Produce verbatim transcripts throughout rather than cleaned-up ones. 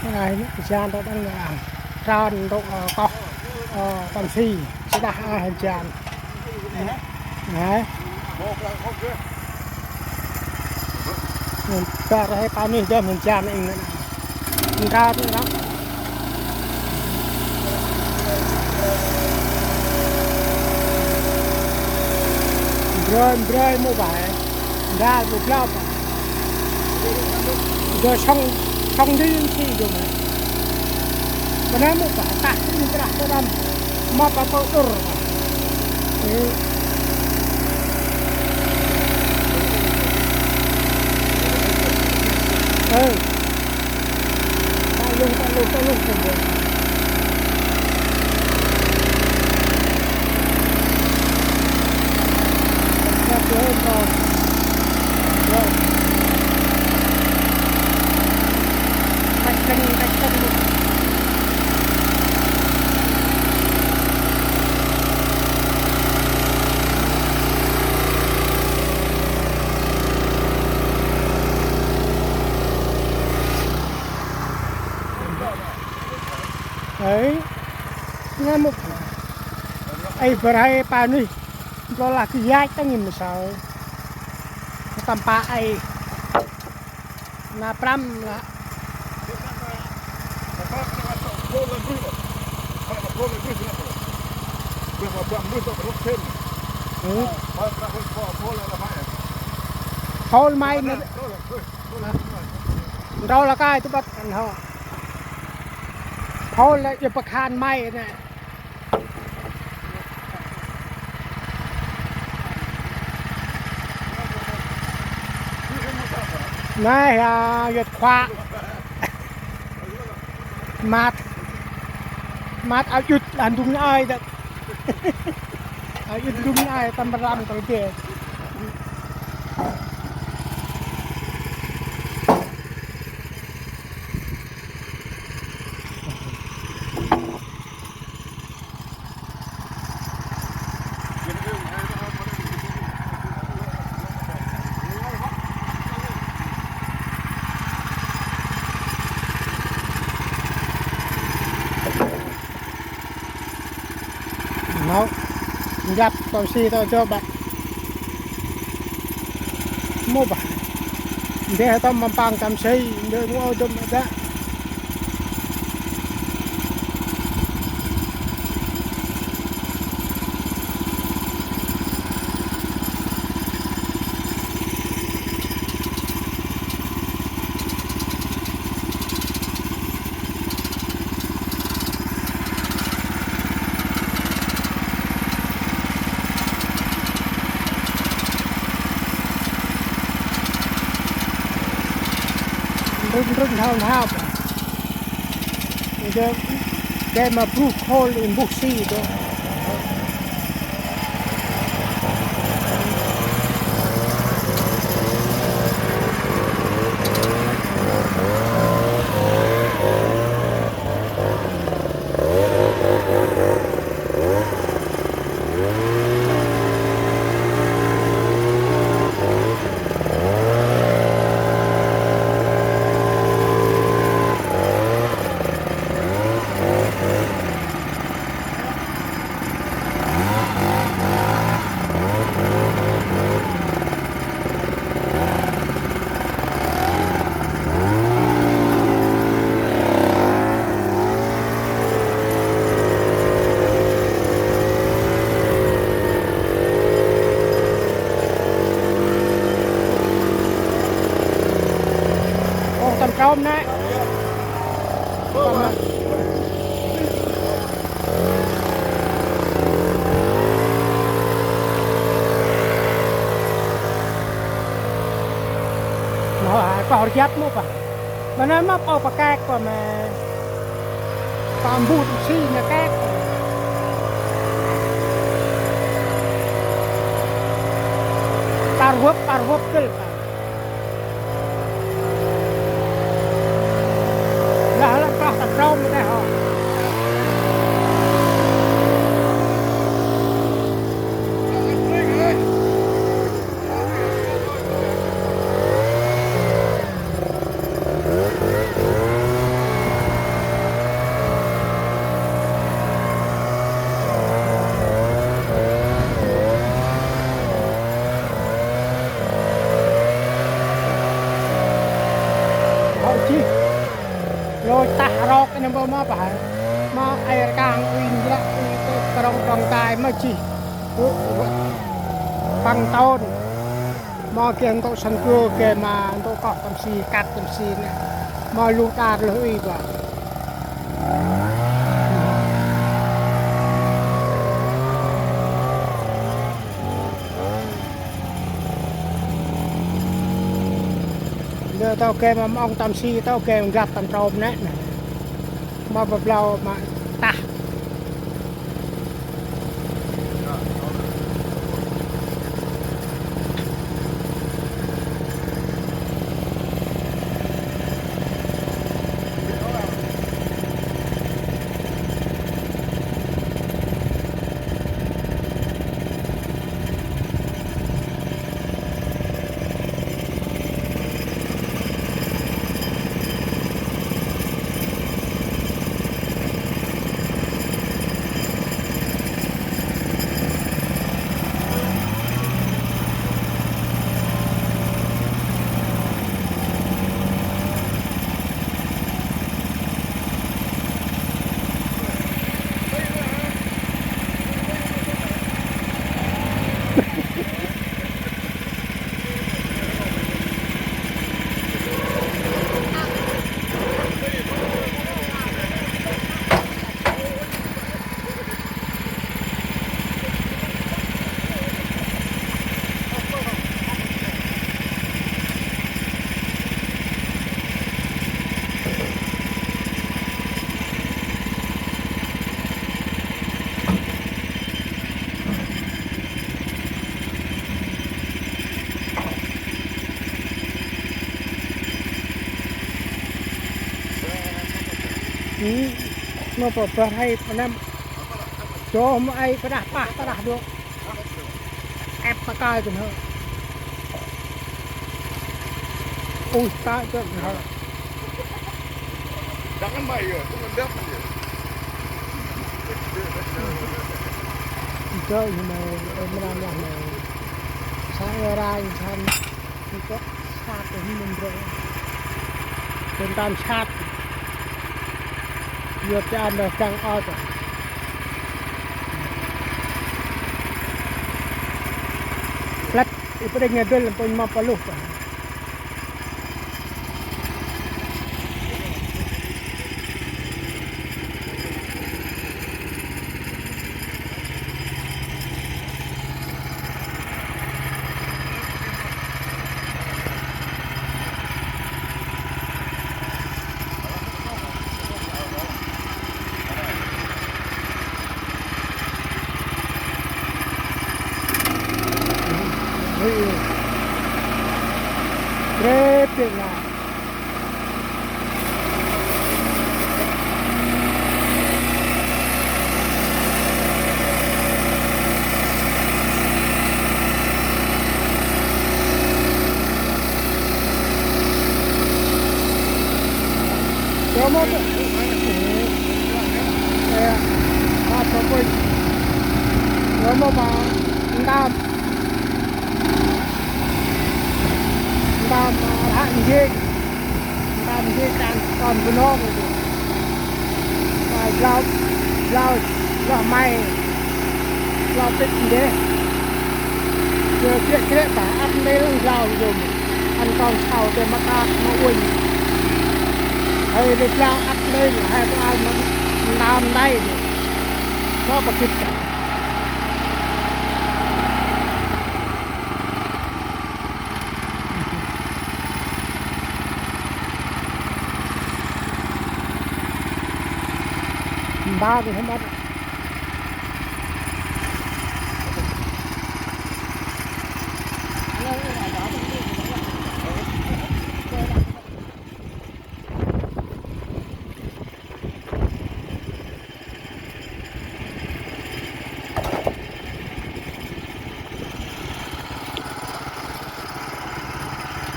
Ngai, jan ta đăng ngai. Tran ntŭk, ơ, koh, ơ, tâm si. Sđah ai jan. Ngai. Bar he pa nih dơm jan ing ngai. Ntra tu ntra. Brơi, brơi mô vay. Ntra mô blau vay. Dơ sŏng, sŏng đi si dơ mô. Bơ nây mô vay, tah tu ntra tu đăm. Mô vay pơ ur. Ê. Ê. Ta lŭng, ta lŭng, ta lŭng, ta lŭng. Hẹt lơm ro. Ro. Tăch tâng, tăch tâng. Ê, ngai mŭk. Ê, bar he pa nih. Nklô lah kơ yach ta ngim msao. Tâm pa ê. Na prăm lah. Ê. Hôl may nê. Ntrâu lah kai tu băt ăn hŏ. Hôl lah yơh pơkhan may nê. Nê, a, yơh khua. Măt. Măt ao yŭt lah ndŭng ai dơ̆. Ao yŭt ndŭng ai tâm răm tâm bê. Nau, njăp tơ si tơ jŏ băt. Mô bah. Ndeh tơm mâm păng tơm si, ndeh mô ô dŭm mơ dă. Rŭng rŭng hao hao. Ơ, dê ma bôk khôl i mbôk si dô. Ôh, tâm trôm nê. Nau hai pah rjăp mô pah. Bơ nê mâp ôh pa kek pah mê. Pa mbut si nê kek. Par vâp, par vâp kơl pah. Lah lăng pah tâm trôm nê hŏ. Lôch tah rok nê mơ mâp hê. Ma ay rkăng ui njră ui tê krŏng trong tai ma jêh. Ơ, ơ, păng tôn. Ma geh ntŭk săn gơ geh ma ntŭk koh tâm si, kăt tâm si nê. Ma luh đar luh ui bah. Ndơ tâo geh ma mong tâm si, tâo geh ma găp tâm trôm nê nê. Ma blau ma tah. Ơ, ma pơ bơh hê pơ năm. Chô ma ay pơdah pah pơdah dôk. Ép ma kai tơ nơ. Ui, ta chơ nơ. Jangan mai ya, tu ngendap ya. Chơ nơ, em ram lah nơ. Sa rai san. Ntŭk sat ơ mân rŏng. Tơm tơm sat. Yơk ta ăn đah găng ôh ta. Plăt i pơđêch ngai dôl mpônh ma pơluh ta. Krêp pê na. Rô mô bê. Ê, ba trô pui. Rô mô ba. Ndam. Ndam, a, rhă njêk. Ndam njêk ăn kon Bunong ơ. Ba blau, blau, blau may. Blau pĭt ndeh. Yơ krêk krêk ta ăp ndê lăng blau dôm. Ăn kon sau tê ma kat ma uănh. Hơi lê blau ăp ndê, hơi blau ma ndam ndai dôm. Blau pĭt ta. Mba kơ hên ăt.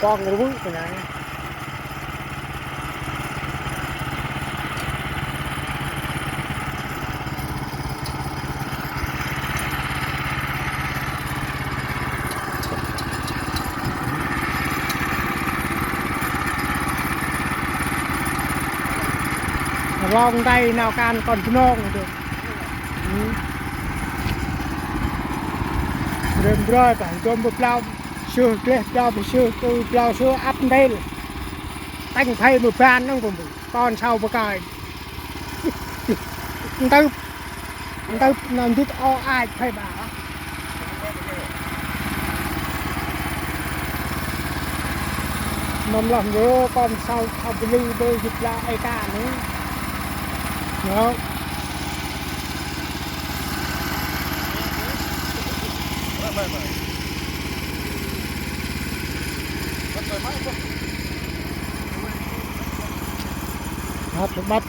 Pŏng rvư̆ tơ ngai. Long tay nau kan kon Bunong tu. Rem broi ta dôm bu blau sơ, gleh blau bu sơ, tu blau sơ ăp ntil. Tanh phay mơ ban nâng kon bu. Kon sau bơkai. Ntŭp, ntŭp nau ndĭt o ach phay ba. Mâm lah ngơ kon sau thâo bơlư bê jĭt la ê ka nơ. Ngơ. Hăt băt.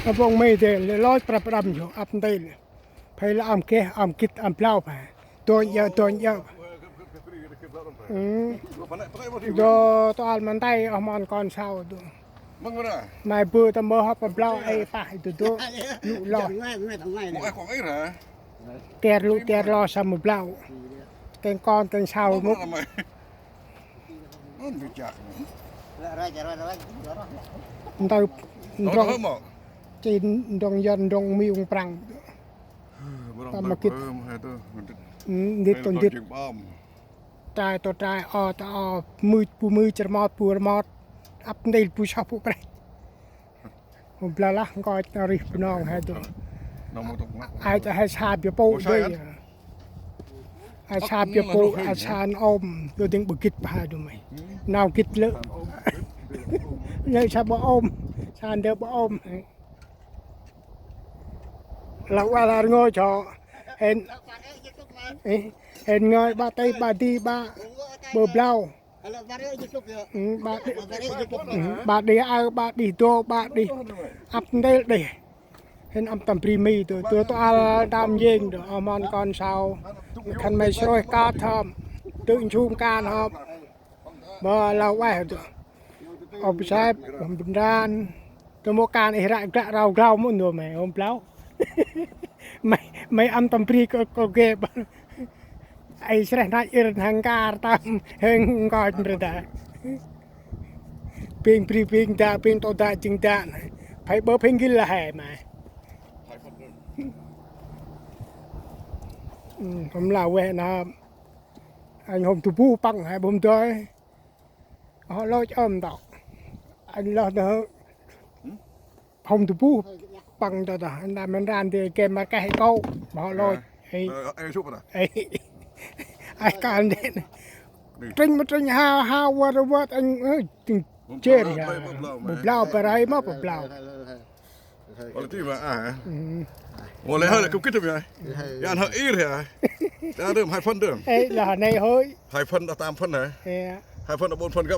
Ơ, bông mây dê, lĕ lôch prăp răm yô, ăp ntil. Phay lĕ ăm geh, ăm gĭt, ăm blau phay. Dônh yơ, dônh yơ. Dô, tô al măn tay, oh mon kon sau dô. Mai bơ ta mơ hŏp blau, ê pah, dô dô. Lŭ lo. Tiar lŭ tiar lo sa mơ blau. Kêng kon kêng sau mŭk. Ntau ndrong. Chi ndrong yơn ndrong miung prăng. Ta ma gĭt. Ndĭt tô ndĭt. Trai tô trai, o tô o, mưch bu mưch, rmot bu rmot. Ăp ntil bu soh bu prêch. Hôm blau lah nkoch nau rih Bunong he dô. Ai ta he sa bia pô dê. Ai sa bia pô, ai sa ăn ôm, dô dĭng bơ gĭt pha dô mây. Nau gĭt lơ. Nau sa bơ ôm, sa ndơ bơ ôm. Lah wa lah rngôch hŏ. Hên, hên ngơi ba tây ba di ba bơ blau. Ba đih, ba đih aơ, ba đih dô, ba đih ăp ntil đih. Hên ăm tâm bri mi dô, dô tô al đam njêng dô, oh mon kon sau. Khân may srôih ka thơm, dơ̆ nsum kan hŏm. Bơ lau ueh dô. Ôp sep, ôp bndran. Dô mô kan ih ră glă rau glau mô ndô mây, ôp blau. Mây, mây ăm tâm bri kơ, kơ gê bơ. Ai sreh năch ir n'hang kar tâm hên nkoch mrê ta. Ping bri ping da, ping tô da jêng da. Phay bơ ping gĭt lah he mây. Hôm lah ueh na. Anh hôm tu bu păng he bơm dơi. Hŏ lôch ơm tŏ. Anh lŏ dơ. Hôm tu bu păng tŏ tŏ. Anh đam mê ran dê kem ma keh kâu. Hŏ lôch. Ê. Ai kan dê. Trinh ma trinh hao hao wơt wơt anh, ơ, trinh chê ri ha. Blau blau, blau brai ma blau. Quality mà à hả? Ủa, lẽ hơi là không kích được vậy? Dạ, hơi ir hả? Đã đơm hai phân đơm. Ê, là này hơi. Hai phân đã tám phân hả? Hai phân đã bốn phân găm.